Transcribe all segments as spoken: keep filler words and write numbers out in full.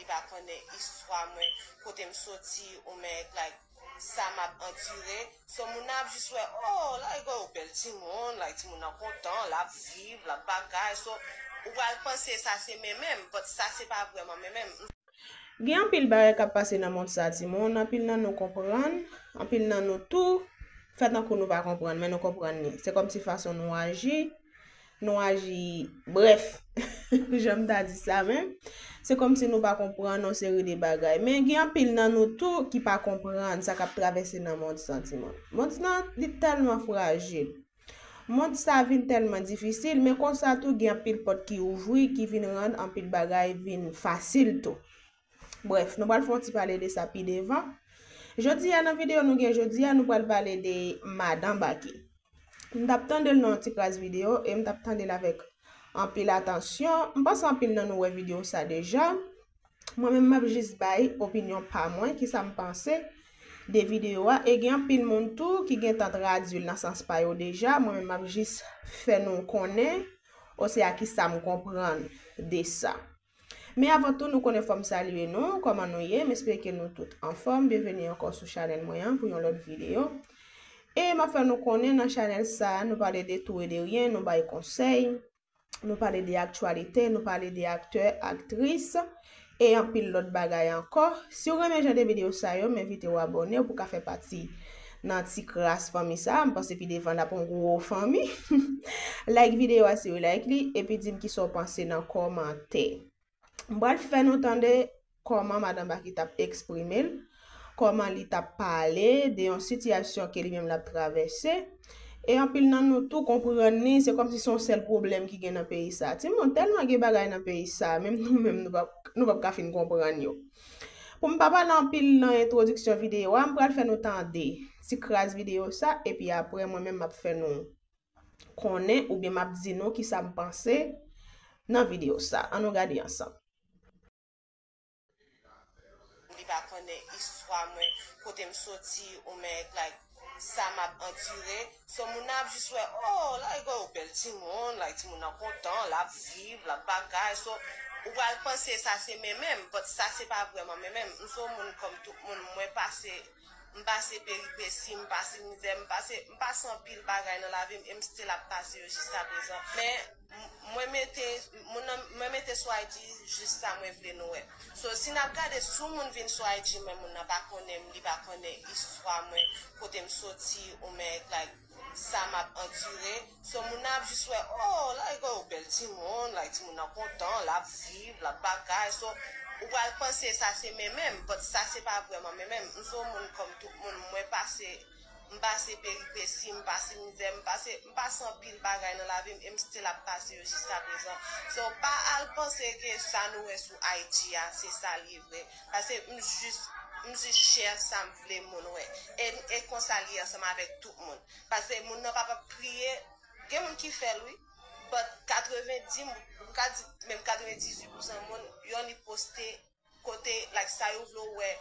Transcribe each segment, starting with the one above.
Li pa konnen istwa mwen, kote m soti, ou menm, like, sa m ap andire. So, moun nan ap jis wè, oh, like, oh, bèl timoun, like, timoun nan kontan, l ap viv, l ap bagay. So, ou pral panse sa se men menm, but sa se pa vrèman men menm. Gen anpil bagay k ap pase nan mond sa, timoun. Anpil nan nou konprann, anpil nan nou tou fè tankou nou pa konprann, men nou konprann li. Se kòmsi fason nou aji, nou aji, brèf, jan m ta di sa menm, se kòmsi nou pa konprann yon seri de bagay. Men gen anpil nan nou tou ki pa konprann sa k ap travèse nan mond sa, timoun. Mond sa, li tèlman frajil. Mond sa vin tèlman difisil, men konsa tou gen anpil pòt ki ouvri, ki vin rann anpil bagay vin fasil tou. Brèf, nou pral fè yon ti pale de sa pi devan. Jodi a, nan videyo nou gen jodi a, nou pral pale de Madan Baky. M t ap tande l nan yon ti kras videyo e m t ap tande l avèk anpil atansyon. M panse anpil nan nou wè videyo sa deja. Mwen menm, m ap jis bay opinyon pa mwen, kisa m panse de videyo a. E gen anpil moun tou ki gentan tradui l nan sans pa yo deja. Mwen menm, m ap jis fè nou konnen, osea kisa m konprann de sa. Men avan tou, nou konnen fò m salye nou, kòman nou ye? M espere ke nou tout anfòm. Byenveni ankò sou chanèl mwen an pou yon lòt videyo. E m ap fè nou konnen nan chanèl sa a, nou pale de tou e de ryen, nou bay konsèy, nou pale de aktyalite, nou pale de aktè, aktris, e anpil lòt bagay ankò. Si w renmen jan de videyo sa yo, m envite w abòne, ou pou ka fè pati nan ti kras fanmi sa a. M panse pi devan l ap yon gwo fanmi. Like videyo a si w like li, epi di m kisa w panse nan kòmantè. M pral fè nou tande kòman Madan Baky t ap eksprime l, kòman li t ap pale de yon sitiyasyon ke li menm l ap travèse. E anpil nan nou tou konprann li, se kòmsi se yon sèl pwoblèm ki gen nan peyi sa. Timoun, tèlman gen bagay nan peyi sa, menm nou menm nou p ap, nou p ap ka fin konprann yo. Pou m pa pale anpil nan entwodiksyon videyo a, m pral fè nou tande ti kras videyo sa, epi apre mwen menm m ap fè nou konnen oubyen m ap di nou kisa m panse nan videyo sa. Ann nou gade ansanm. Li pa konnen istwa mwen, kote m soti, ou menm, like, sa m ap andire. So, moun nan ap jis wè, oh, like, oh, bèl timoun, like, timoun nan kontan, l ap viv, l ap bagay. So, ou pral panse sa se men menm, but sa se pa vrèman men menm. M se yon moun kòm tout moun, mwen pase M pase peripesi, m pase mizè, m pase, m pase anpil bagay nan lavi m e m still ap pase yo jiska prezan. Men, m-, mwen mete, moun nan, mwen mete sou I G jis sa mwen vle nou wè. So, si n ap gade, si yon moun vin sou I G mwen, moun nan pa konnen m, li pa konnen istwa mwen, kote m soti, ou menm, like, sa m ap andire. So, moun nan ap jis wè, oh, like, oh, bèl timoun, like, timoun nan kontan, l ap viv, l ap bagay. So, ou pral panse sa se men menm, but sa se pa vrèman men menm. M se yon moun kòm tout moun, mwen pase, m pase peripesi, m pase mizè, m pase, m pase anpil bagay nan lavi m e m still ap pase yo jiska prezan. So, pa al panse ke sa nou wè sou I G a, se sa l ye vre. Paske m jis, m jis share sa m vle moun wè. E, e konsa l ye ansanm avèk tout moun. Paske moun nan pa p ap kriye. Gen moun ki fè l, wi. But katrevendi, m ka di menm katrevendizuit pousan moun, yon li poste kote, like, sa yo vle w wè.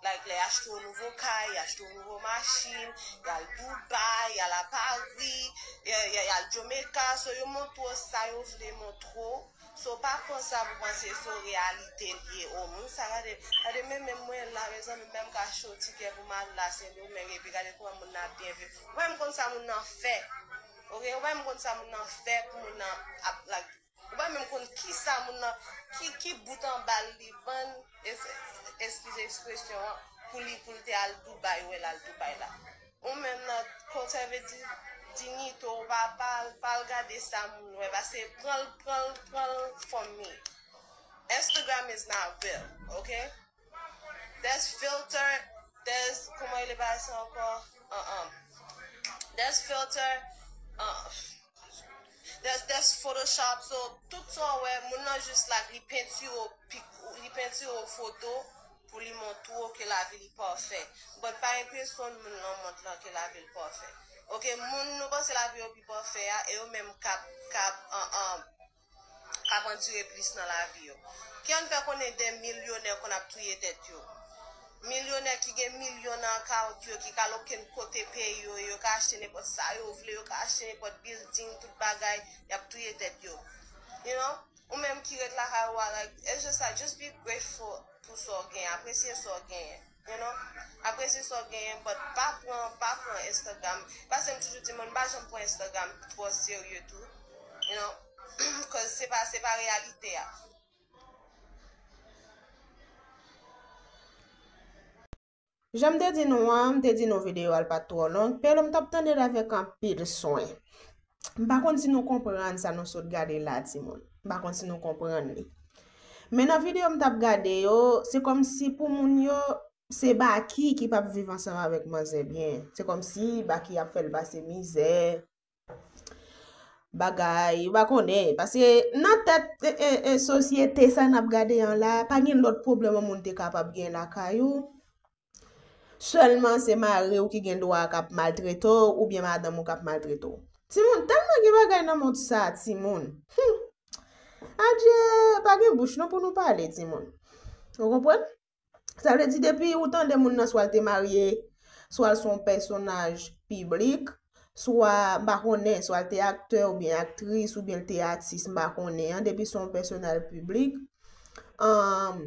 Like, lè y achte yon nouvo kay, y achte yon nouvo machin, y al Dubai, y al a Paris, y, y, y al Jamaica. So, yo montre w sa yo vle montre w. So, pa pran sa pou panse se yon reyalite l ye. O, moun sa, gade, gade, men, men mwen la, mezanmi, menm ka cho tikè pou m al la, Sendomeng, epi gade kòman moun nan ap byen viv. Ou pa menm konn sa moun nan fè. Oke, ou pa menm konn sa moun nan fè pou moun nan ap, like, ou pa menm konn ki sa moun nan, ki, ki bout anba l li vann, es-, eskize ekspresyon an, pou li, pou l te al Dubai, wè l al Dubai la. Ou menm nan, konn sa vle di, dinyite w, pa, pa, pa al gade sa moun wè, paske pran l, pran l, pran l for me. Instagram is not real, okay? There's filter, there's, kòman rele bagay sa ankò? Uh-uh. There's filter, uh, there's, there's Photoshop, so tout sa w wè, moun nan jis la, li pentire w, pi-, li pentire w foto, pou li montre w ke lavi li pafè. But pa enpresyone moun nan mond lan ke lavi l pafè. Oke, moun nou panse lavi yo pi pafè a, e yo menm k ap, k ap, an, an, k ap andire plis nan lavi yo. Ki ann fè konnen de milyonè konn ap touye tèt yo. Milyonè ki gen milyon nan akawont yo, ki ka al okenn kote peyi yo, yo ka achte nenpòt sa yo vle, yo ka achte nenpòt building, tout bagay, y ap touye tèt yo. You know? Ou menm ki ret lakay ou a, like, it's just that, just be grateful pou sa w genyen, apresye sa w genyen, you know? Apresye sa w genyen, but pa pran, pa pran Instagram. Paske m toujou di moun, m pa janm pran Instagram twò serye tou, you know? Cause se pa, se pa reyalite a. Jan m te di nou an, m te di nou videyo a l pa t twò long, pero m t ap tande l avèk anpil swen. M pa konn si nou konprann sa nou sot gade la, timoun. M pa konn si nou konprann li. Men nan videyo m t ap gade yo, se kòmsi pou moun yo, se Baky ki p ap viv ansanm avèk manzè byen. Se kòmsi Baky ap fè l pase mizè, bagay, ou pa konnen. Paske nan tèt, e, e, e, sosyete sa n ap gade an la, pa gen lòt pwoblèm yon moun te kapab gen lakay ou. Sèlman se mari w ki gen dwa k ap maltrete w oubyen madanm ou k ap maltrete w. Timoun, tèlman gen bagay nan mond sa, timoun. Hmm. Adje, pa gen bouch non pou nou pale, timoun. Ou konprann? Sa vle di depi ou tande moun nan swa l te marye, swa l se yon pèsonaj piblik, swa, m pa konnen, swa l te aktè oubyen aktris, oubyen l te atis, m pa konnen, an, depi se yon pèsonaj piblik, um,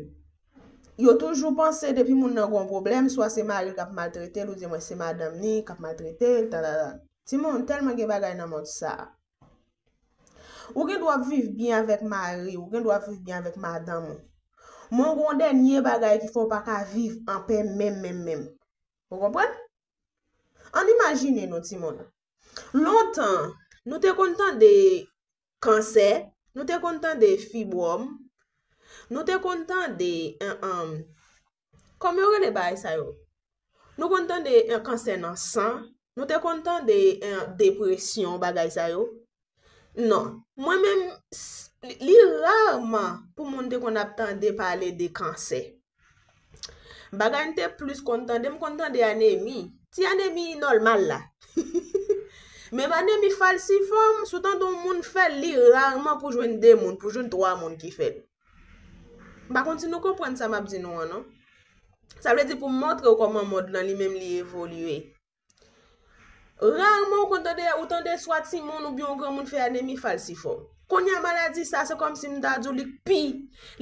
yo toujou panse depi moun nan gen yon pwoblèm, swa se mari l k ap maltrete l, oudimwen se madanm li k ap maltrete l, ta, ta, ta. Timoun, tèlman gen bagay nan mond sa. Ou gen dwa ap viv byen avèk mari w, ou gen dwa ap viv byen avèk madanm ou. Men w gen yon dènye bagay ki fè w pa ka viv anpè menm, menm, menm. Ou konprann? Ann imajine nou, timoun. Lontan, nou te konn tande kansè, nou te konn tande fibwòm, nou te konn tande, en, en, kòman yo rele bagay sa yo? Nou konn tande, en, kansè nan san, nou te konn tande, en, depresyon, bagay sa yo. Non, mwen menm, s- li li raman pou moun te konn ap tande pale de kansè. Bagay m te plis konn tande, m konn tande anemi. Ti anemi nòmal la. Men anemi falsifòm, si w tande yon moun fè l, li raman pou jwenn de moun, pou jwenn twa moun ki fè l. M pa konn si nou konprann sa m ap di nou an, non. Sa vle di pou m montre w kòman mond lan li menm li evolye. Raman ou konn tande, ou tande swa timoun oubyen yon granmoun fè anemi falsifòm. Kounye a maladi sa, se kòmsi m ta di w li k pi,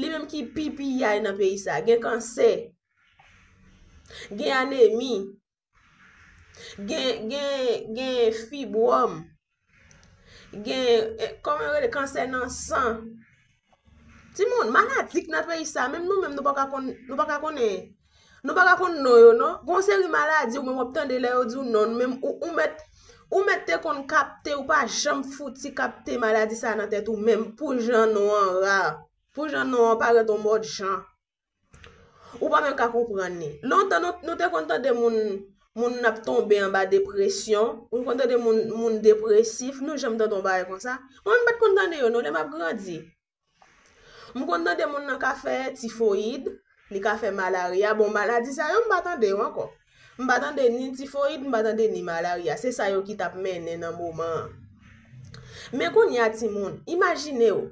li menm ki pi piyay nan peyi sa. Gen kansè, gen anemi, gen, gen, gen fibwòm, gen, eh, kòman yo rele, kansè nan san. Timoun, maladi k nan peyi sa, menm nou menm nou pa ka konn, nou pa ka konnen. Nou pa ka konn non yo, non. Gon seri maladi ou menm w ap tande lè yo di w non, nou menm ou, ou mèt, ou mèt te konn kapte, ou pa janm fouti kapte maladi sa nan tèt ou menm, pou jan non an ra, pou jan non an parèt yon mòd jan. Ou pa menm ka konprann li. Lontan nou, nou te konn tande moun, moun ap tonbe anba depresyon, ou konn tande moun, moun depresif, nou janm tande yon bagay konsa. Mwen menm m pa t konn tande yo non, lè m ap grandi. M konn tande moun nan ka fè tifoyid, li ka fè malarya. Bon, maladi sa yo, m pa tande yo ankò. M pa tande ni tifoyid, m pa tande ni malarya. Se sa yo ki t ap mennen nan moman an. Men kounye a, timoun, imajine w,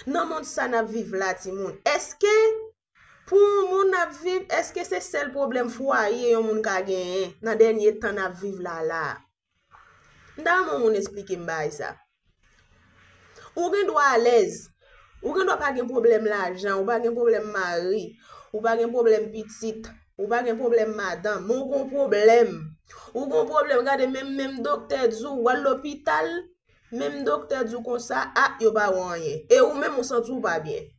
nan mond sa n ap viv la, timoun, èske pou yon moun ap viv, èske se sèl pwoblèm fwaye yon moun ka genyen nan dènye tan n ap viv la la a? M ta renmen yon moun esplike m bagay sa. Ou gen dwa alèz. Ou gen dwa pa gen pwoblèm lajan, ou pa gen pwoblèm mari, ou pa gen pwoblèm pitit, ou pa gen pwoblèm madanm, men ou gen yon pwoblèm. Ou gen yon pwoblèm, gade, menm, menm doktè di w, w al lopital, menm doktè di w konsa, a, yo pa wè anyen. E ou menm, ou santi w pa byen.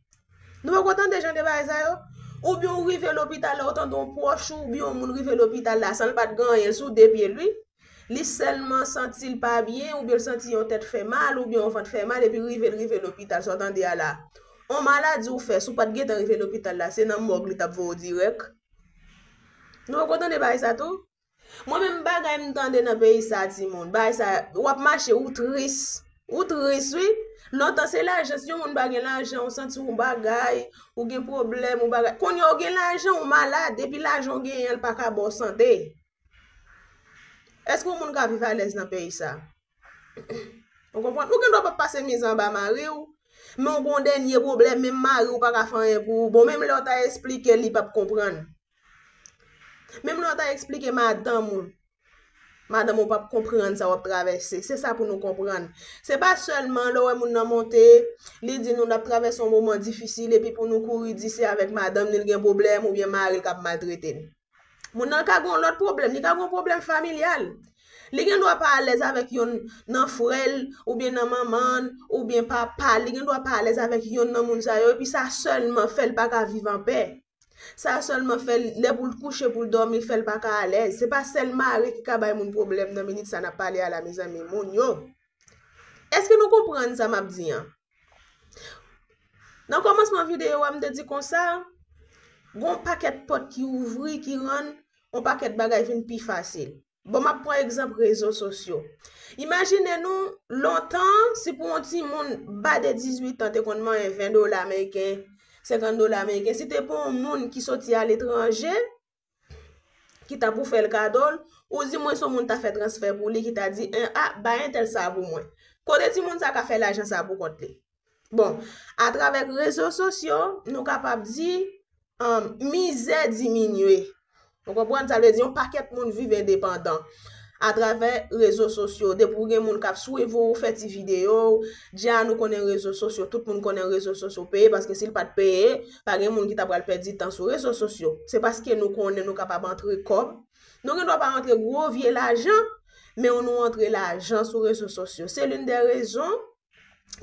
Nou poko tande jan de bagay sa yo? Oubyen ou rive lopital la, ou tande yon pwòch ou, oubyen yon moun rive lopital la, san l pa t gen anyen, l sou de pye l, wi. Li sèlman santi l pa byen, oubyen l santi yon tèt fè mal, oubyen yon vant fè mal, epi rive l rive lopital, sa w tande a la. On maladi ou fè, si w pa t gentan rive lopital la, se nan mòg li t ap voye w dirèk. Nou poko tande bagay sa tou? Mwen menm bagay m tande nan peyi sa, timoun. Bagay sa, w ap mache, ou tris. Ou tris, wi. Lontan se lajan, si yon moun pa gen lajan, ou santi w bagay, ou gen pwoblèm, ou bagay. Kounye a ou gen lajan, ou malad, epi lajan w genyen an, l pa ka ba w sante. Èske yon moun ka viv alèz nan peyi sa? Ou konprann? Ou gen dwa p ap pase mizè anba mari w, men w gen yon dènye pwoblèm, menm mari w pa ka fè anyen pou ou. Bon, menm lè w ta esplike l, li p ap konprann. Menm lè w ta esplike madanm ou, Madanm ou p ap konprann sa w ap travèse. Se sa pou nou konprann. Se pa sèlman lè w wè moun nan monte, li di nou l ap travèse yon moman difisil, epi pou nou kouri di se avèk madanm li l gen pwoblèm oubyen mari l k ap maltrete l. Moun nan ka gen yon lòt pwoblèm, li ka gen yon pwoblèm familyal. Li gen dwa pa alèz avèk yonn nan frè l, oubyen nan manman l, oubyen papa l. Li gen dwa pa alèz avèk yonn nan moun sa yo, epi sa sèlman fè l pa ka viv anpè. Sa sèlman fè l, lè pou l kouche, pou l dòmi, fè l pa ka alèz. Se pa sèl mari ki ka bay moun pwoblèm nan minit sa n ap pale a la, mezanmi, moun yo. Èske nou konprann sa m ap di an? Nan kòmansman videyo a, m te di konsa, gon pakèt pòt ki ouvri, ki rann yon pakèt bagay vin pi fasil. Bon, m ap pran egzanp rezo sosyo. Imajine nou, lontan, si pou yon timoun ba de dizuit an te konn manyen ven dola ameriken, senkant dola ameriken, si te pou yon moun ki soti aletranje, ki ta pou fè l kado l, ou di mwen se yon moun ta fè transfè pou li, ki ta di, en, a, bay entèl sa pou mwen. Kote timoun sa ka fè lajan sa pou kont li? Bon, atravè rezo sosyo, nou kapab di, um, mizè diminye. Ou konprann? Sa vle di yon pakèt moun viv endepandan atravè rezo sosyo. Depi w gen moun k ap swiv ou, ou fè ti videyo, dja nou konnen rezo sosyo, tout moun konnen rezo sosyo peye, paske si l pa t peye, pa gen moun ki ta pral pèdi tan sou rezo sosyo. Se paske nou konnen nou kapab antre kòb. Nou gen dwa pa antre gwo vye lajan, men nou antre lajan sou rezo sosyo. Se l'une des raisons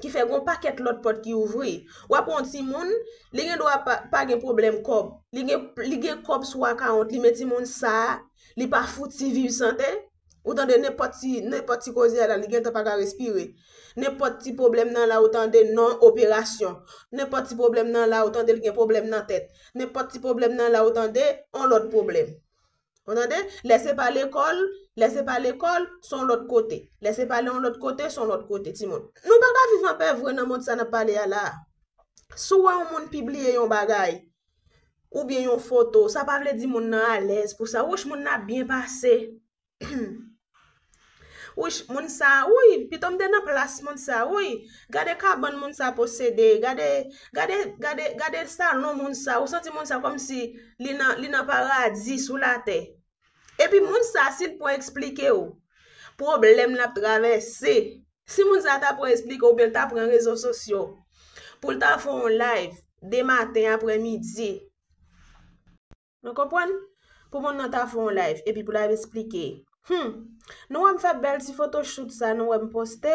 ki fè gon pakèt lòt pòt ki ouvri. W ap wè yon timoun, li gen dwa pa, pa gen pwoblèm kòb. Li gen, li gen kòb sou akawont li, men timoun sa a, li pa fouti viv sante. Ou tande nenpòt ti, nenpòt ti koze a la, li gentan pa ka respire. Nenpòt ti pwoblèm nan la, ou tande non operasyon. Nenpòt ti pwoblèm nan la, ou tande l gen pwoblèm nan tèt. Nenpòt ti pwoblèm nan la, ou tande yon lòt pwoblèm. Ou tande? Lè se pa lekòl, lè se pa lekòl, se yon lòt kote. Lè se pa yon lòt kote, se yon lòt kote, timoun. Nou pa ka viv anpè vre nan mond sa n ap pale a la. Si w wè yon moun pibliye yon bagay, oubyen yon foto, sa pa vle di moun nan alèz pou sa. Wouch, moun nan ap byen pase. Wouch, moun sa, wi, pito m te nan plas moun sa, wi. Gade kabann moun sa posede, gade, gade, gade, gade salon moun sa. Ou santi moun sa kòmsi li nan, li nan paradi sou latè. Epi moun sa, si l pran eksplike w pwoblèm l ap travèse, si moun sa ta pran eksplike w, oubyen l ta pran rezo sosyo pou l ta fè yon live de maten, aprè midi, nou konprann? Pou moun nan ta fè yon live, epi pou l ap eksplike. Hmm. Nou wè m fè bèl ti photoshoot sa, nou wè m poste.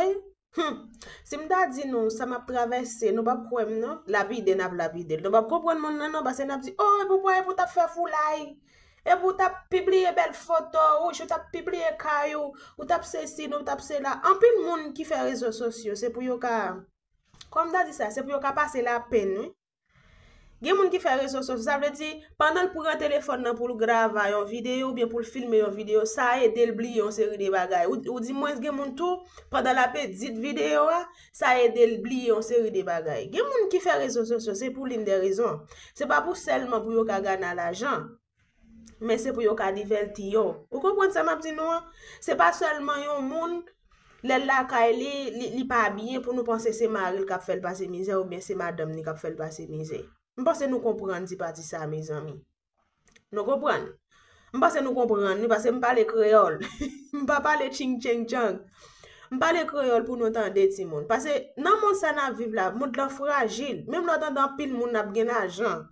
Hmm. Si m ta di nou sa m ap travèse, nou p ap kwè m non. Lapide n ap lapide l. Nou p ap konprann moun nan non, paske n ap di, oh, e pou, e pou w t ap fè foulay. E pou w t ap pibliye bèl foto, ou t ap pibliye kay ou, ou t ap sesi, nou t ap sela. Anpil moun ki fè rezo sosyo, se pou yo ka, kòman m ta di sa, se pou yo ka pase lapenn, wi. Gen moun ki fè rezo sosyo, sa vle di, pandan l pran telefòn nan pou l grava yon videyo oubyen pou l filme yon videyo, sa ede l bliye yon seri de bagay. Ou, ou di mwens gen moun tou, pandan l ap edit videyo a, sa ede l bliye yon seri de bagay. Gen moun ki fè rezo sosyo, se pou l'une des raisons. Se pa pou sèlman pou yo ka gana lajan. Men se pou yo ka divèti yo. Ou konprann sa m ap di nou an? Se pa sèlman yon moun, lè l lakay li, li, li pa byen pou nou panse se mari l k ap fè l pase mizè oubyen se madanm li k ap fè l pase mizè. M panse nou konprann ti pati sa, mezanmi. Nou konprann? M panse nou konprann, wi, paske m pale kreyòl. M pa pale ching cheng chang. M pale kreyòl pou nou tande, timoun. Paske nan mond sa n ap viv la, mond lan frajil. Menm lè w tande anpil moun ap gen lajan.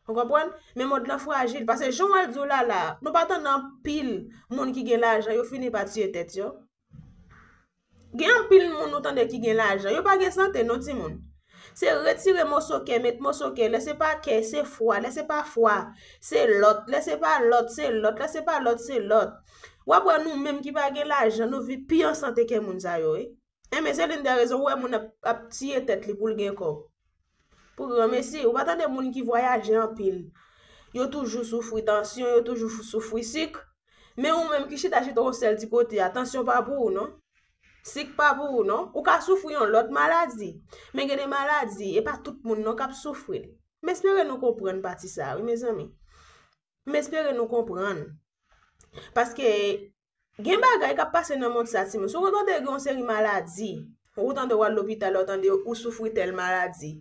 Ou konprann? Men mond lan frajil. Paske jan w al di w la la, nou pa tande anpil moun ki gen lajan, yo fini pa tiye tèt yo. Gen anpil moun nou tande ki gen lajan, yo pa gen sante non, timoun. Se retire moso kè, met moso kè. Lè se pa kè, se fwa. Lè se pa fwa, se lòt. Lè se pa lòt, se lòt. Lè se pa lòt, se lòt. W ap wè nou menm ki pa gen lajan, nou viv pi an sante ke moun sa yo, wi. Enben, se l'une des raisons ou wè moun ap, ap tiye tèt li pou l gen kòb. Pou granmesi, ou pa tande moun ki vwayaje anpil. Yo toujou soufri tansyon, yo toujou soufri sik. Men ou menm ki chita, chita yon sèl ti kote a, tansyon pa pou ou non. Sik pa pou ou non. Ou ka soufri yon lòt maladi. Men gen de maladi, e pa tout moun non k ap soufri l. M espere nou konprann pati sa, wi, mezanmi. M espere nou konprann. Paske gen bagay k ap pase nan mond sa, timoun. Si w tande gen yon seri maladi, ou tande w al lopital, ou tande ou soufri tèl maladi.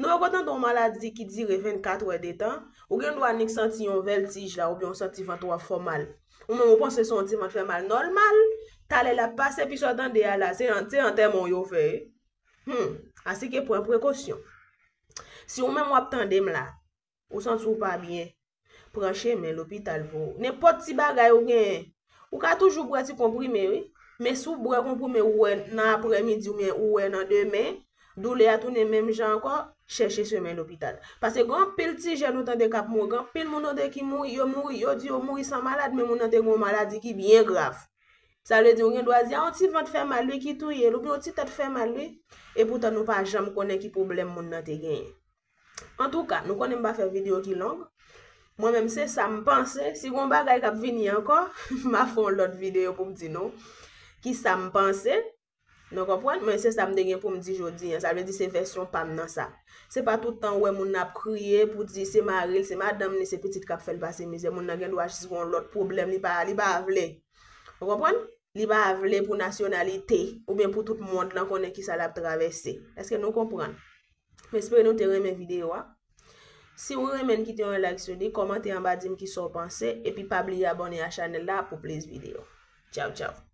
Nou poko tande yon maladi ki dire vennkat è de tan, ou gen dwa nik santi yon vètij la, oubyen w santi vant ou ap fè w mal. Ou menm ou panse se yon ti vant fè mal nòmal, talè l ap pase, epi sa w tande a la, se an-, se antèman w yo fè. Hmm, asike pran prekosyon. Si ou menm w ap tande m la, ou santi w pa byen, pran chemen lopital pou ou. Nenpòt ti bagay ou genyen, ou ka toujou bwè ti konprime, wi. Men si w bwè konprime, ou wè nan aprèmidi oubyen ou wè nan demen, doulè a tounen menm jan ankò, chèche chemen lopital. Paske gen anpil ti jèn ou tande k ap mouri, gen anpil moun ou tande ki mouri, yo mouri, yo di yo mouri san malad, men moun nan te gen yon maladi ki byen grav. Sa vle di, ou gen dwa di, a, yon ti vant fè mal, wi, ki touye l, oubyen yon ti tèt fè mal, wi. E poutan nou pa janm konnen ki pwoblèm moun nan te genyen. Antouka, nou konnen m pa fè videyo ki long. Mwen menm, se sa m panse. Si gen yon bagay k ap vini ankò, m a fè yon lòt videyo pou m di nou ki sa m panse. Nou konprann? Men se sa m te gen pou m di jodi a. Sa vle di se vèsyon pa m nan sa. Se pa tout tan ou wè moun nan ap kriye pou di se mari l, se madanm li, se pitit k ap fè l pase mizè. Moun nan gen dwa jis gen yon lòt pwoblèm, li pa, li pa vle. Ou konprann? Li pa vle pou nasyonalite oubyen pou tout mond lan konnen kisa l ap travèse. Èske nou konprann? M espere nou te renmen videyo a. Si w renmen l, kite yon like sou li, kòmante anba, di m kisa w panse, epi pa bliye abòne a chanèl la pou plis videyo. Tchaw, tchaw.